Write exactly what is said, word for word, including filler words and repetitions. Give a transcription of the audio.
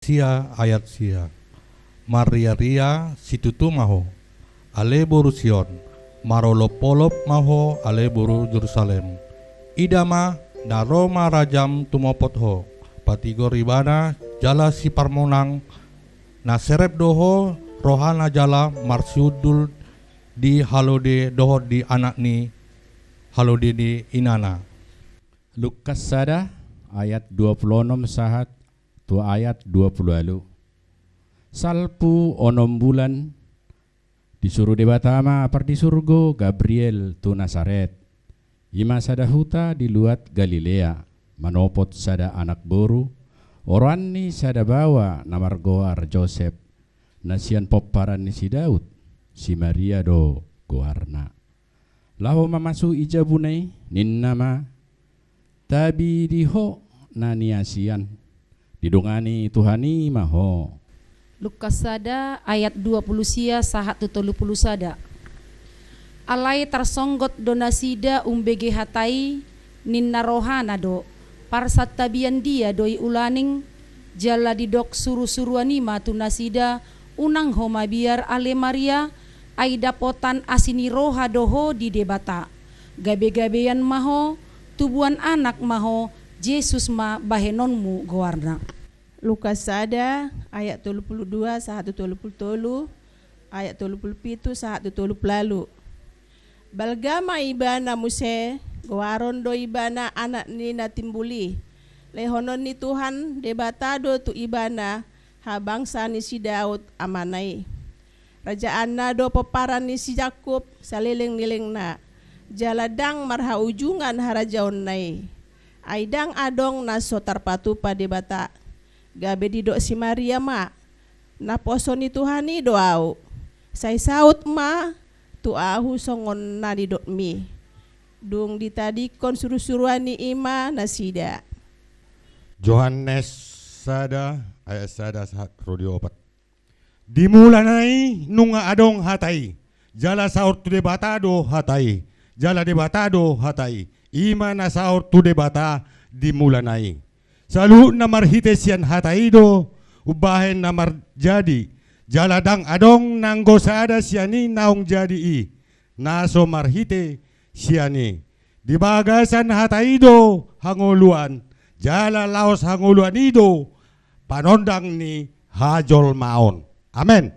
Sia ayat sia. Marriaria situtu ma ho, ale boru Sion, marolopolop ma ho, ale boru Jerusalem. Ida ma, na ro ma rajam tumopot ho, patigor ibana jala siparmonang, na serep do ho rohana jala marsiundul di halode dohot di anak ni halode ni inana. Lukas sada ayat dua pulu onom sahat tu ayat dua pulu ualu. Salpu onom bulan, disuru Debata ma pardisurgo Gabriel tu Nasaret. I ma sada huta di luat Galilea, manopot sada anak boru, oroan ni sada baoa na margoar Josep, na sian pomparan ni si Daud, si Maria do goarna. Laho mamasu i jabuna i, ninna ma, tabi di ho na niasian, didongani Tuhan i ma ho. Lukas sada ayat dua pulu sia sahat tu tolu pulu sada. Alai tarsonggot do nasida umbege hata i, ninna rohana do, parsantabian dia do i ulaning, jala didok surusuruan i ma tu nasida, unang ho mabiar ale Maria, ai dapotan asi ni roha do ho di Debata. Gabegabean ma ho, tubuan anak ma ho, Jesus ma bahenonmu goarna. Lukas sada ayat tolu pulu dua sahat tu tolu pulu tolu, ayat tolu pulu pitu sahat tu tolu pulu ualu. Balga ma ibana muse, goaron do ibana anak ni na timbul i. Lehonon ni Tuhan Debata do tu ibana habangsa ni si Daud amana i. Rajaanna do pomparan ni si Jakub saleleng ni lelengna, jala ndang marhaujungan harajaonna i. Ai ndang adong na so tarpatupa Debata. Gabe didok si Maria ma, naposo ni Tuhan i do ahu. Sai saut ma tu ahu songon na nidokmi. Dung ditadingkon surusuruan ni i ma nasida. Johannes sada ayat sada sahat ro di opat. Di mulana i nunga adong hata i, jala saor tu Debata do hata i, jala Debata do hata i, i ma na saor tu Debata di mulana i. Saluhutna marhite sian hata i do umbahen na marjadi, jala ndang adong nanggo sada sian i naung jadi i, na so marhite sian i. Di bagasan hata i do hangoluan, jala laos hangoluan i do panondang ni hajolmaon. Amen.